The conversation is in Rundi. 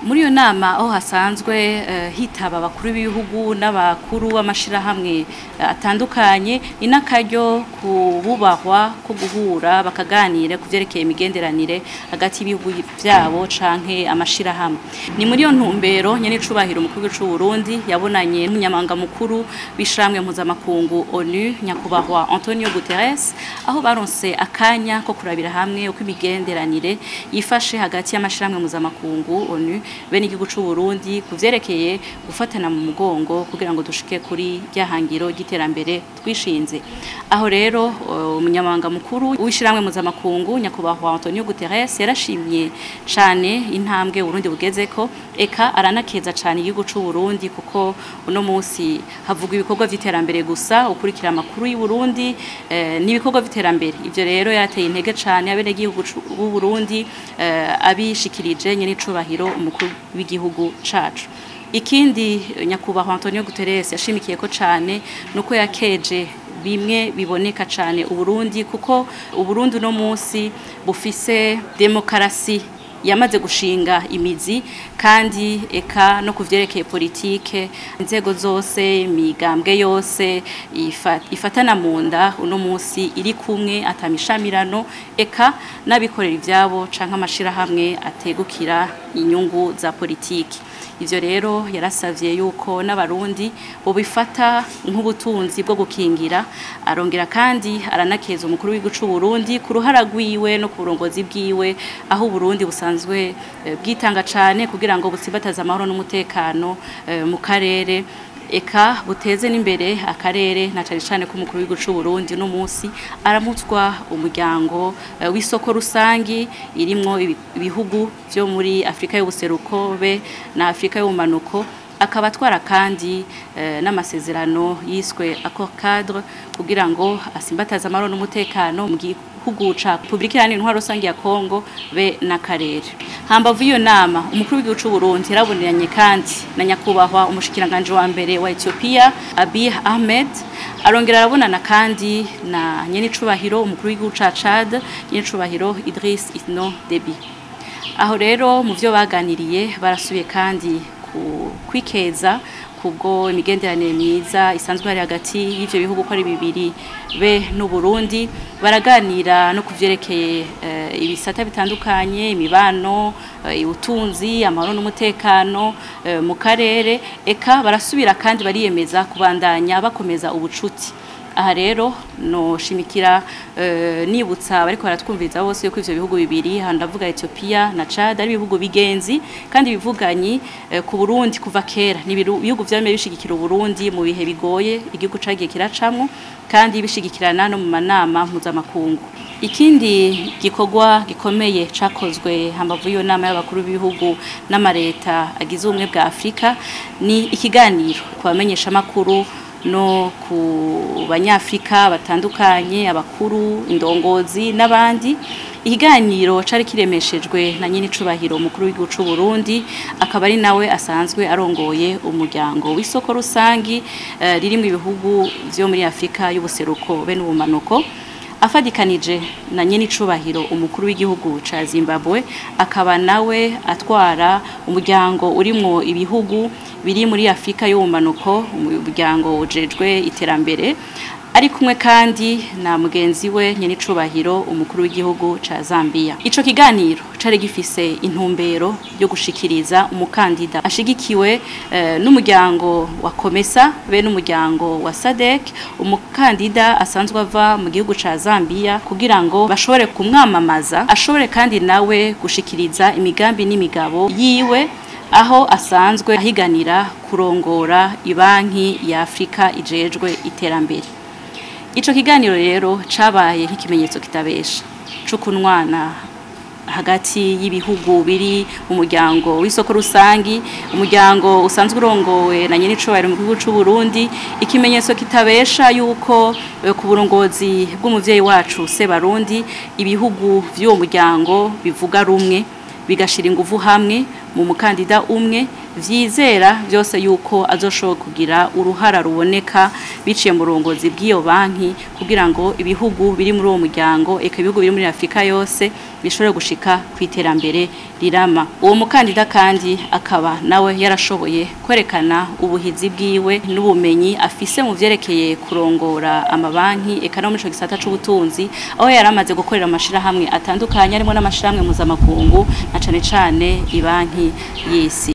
Muri iyo nama aho hasanzwe hitaba abakuru b'ibihugu n'abakuru b'amashirahamwe atandukanye, ni n'akaryo kububahwa ko guhura bakaganira ku vyerekeye imigenderanire hagati y'ibihugu vyabo canke amashirahamwe. Ni muri iyo ntumbero nyene icubahiro umukuru w'igihugu c'u Burundi yabonanye n'umunyamabanga mukuru w'ishirahamwe mpuzamakungu ONU, nyakubahwa Antonio Guterres, aho baronse akanya ko kurabira hamwe uko imigenderanire yifashe hagati y'amashirahamwe mpuzamakungu ONU be n'igihugu c'u Burundi kuvyerekeye gufatana mu mugongo kugira ngo dushike kuri ryahangiro ry'iterambere twishinze. Aho rero umunyamabanga mukuru w'ishirahamwe mpuzamakungu nyakubahwa Antonio Guterres yarashimye cane intambwe Burundi bugezeko, eka aranakeza cane igihugu c'u Burundi kuko uno munsi havugwa ibikorwa vy'iterambere gusa, ukurikira amakuru y'u Burundi n'ibikorwa vy'iterambere. Ivyo rero yarateye intege cane abenegihugu b'u Burundi, abishikirije nyene icubahiro umukuru w'igihugu cacu. Ikindi nyakubahwa Antonio Guterres yashimikiye ko cane nuko yakeje bimwe biboneka cane Uburundi, kuko Uburundi no munsi bufise demokarasi yamaze gushinga imizi, kandi eka no kuvyerekeye politike inzego zose imigambwe yose ifatana munda uno munsi iri kumwe atamishamirano, eka n'abikorera ivyabo canke amashirahamwe ategukira inyungu za politiki. Ivyo rero yarasavye yuko n'abarundi bobifata nk'ubutunzi bwo gukingira. Arongera kandi aranakeza umukuru w'igihugu c'u Burundi ku ruhara rwiwe no ku burongozi bwiwe, aho Uburundi busanzwe bwitanga cane kugira ngo butsimbataze amahoro n'umutekano mu karere, eka buteze n'imbere akarere, na cane cane ko umukuru w'igihugu c'u Burundi no munsi aramutswa umuryango w'isoko rusangi irimwo ibihugu vyo muri Afrika y'ubuseruko be na Afrika y'ubumanuko, akaba atwara kandi n'amasezerano yiswe Accord Cadre kugira ngo asimbataze amahoro n'umutekano mu gihugu ca Republika Iharanira Intwaro Rusangi ya Kongo be n'akarere. Hambavu iyo nama umukuru w'igihugu c'u Burundi yaraboneranye kandi na nyakubahwa umushikiranganje wa mbere wa Ethiopia Abiy Ahmed, arongera arabonana kandi na nyenicubahiro umukuru w'igihugu ca Chad nyenicubahiro Idriss Itno Deby. Aho rero mu vyo baganiriye barasubiye kandi kwikeza kubwo imigenderanire myiza isanzwe hari hagati y'ivyo bihugu ko ari bibiri be n'u Burundi. Baraganira no kuvyerekeye ibisata bitandukanye, imibano, ubutunzi, amahoro n'umutekano mu karere, eka barasubira kandi bariyemeza kubandanya bakomeza ubucuti. Aha rero no shimikira nibutsa bariko baratwumviriza bose yuko ivyo bihugu bibiri, hano ndavuga Ethiopia na Chad, ari ibihugu bigenzi kandi bivuganyi ku Burundi kuva kera. Ni ibihugu vyamye bishigikira Uburundi mu bihe bigoye igihugu cagiye kiracamwo, kandi bishigikirana no mu manama mpuzamakungu. Ikindi gikorwa gikomeye cakozwe hambavu y'iyo nama y'abakuru b'ibihugu n'amareta agize ubumwe bwa Afrika ni ikiganiro ku bamenyeshamakuru no ku banyafrika batandukanye, abakuru, indongozi n'abandi. Ikiganiro cari kiremeshejwe na nyene icubahiro umukuru w'igihugu c'u Burundi, akaba ari nawe asanzwe arongoye umuryango w'isoko rusangi ririmwo ibihugu vyo muri Afrika y'ubuseruko be n'ubumanuko, afadikanije na nyene icubahiro umukuru w'igihugu ca Zimbabwe, akaba nawe atwara umuryango urimwo ibihugu biri muri Afrika y'ubumanuko, umuryango ujejwe iterambere, ari kumwe kandi na mugenzi we nyene icubahiro umukuru w'igihugu ca Zambia. Ico kiganiro cari gifise intumbero yo gushikiriza umukandida ashigikiwe n'umuryango wa COMESA be n'umuryango wa SADC, umukandida asanzwe ava mu gihugu ca Zambia, kugira ngo bashobore kumwamamaza, ashobore kandi nawe gushikiriza imigambi n'imigabo yiwe, aho asanzwe ahiganira kurongora ibanki ya Afrika ijejwe iterambere. Ico kiganiro rero cabaye nk'ikimenyetso kitabesha co kunwana hagati y'ibihugu biri mu muryango w'isoko rusangi, umuryango usanzwe urongowe na nyene icubahiro mu gihugu c'u Burundi, ikimenyetso kitabesha yuko ku burongozi bw'umuvyeyi wacu Sebarundi ibihugu vy'uwo muryango bivuga rumwe, bigashira inguvu hamwe mu mukandida umwe vyizera byose yuko azoshobora kugira uruhara ruboneka biciye mu burongozi bw'iyo banki kugira ngo ibihugu biri muri uwo muryango eka ibihugu biri muri Afrika yose bishobore gushika ku iterambere rirama. Uwo mukandida kandi akaba nawe yarashoboye kwerekana ubuhizi bwiwe n'ubumenyi afise mu vyerekeye kurongora amabanki eka no muri ico gisata c'ubutunzi, aho yaramaze gukorera amashirahamwe atandukanye harimo n'amashirahamwe mpuzamakungu na cane cane ibanki y'isi.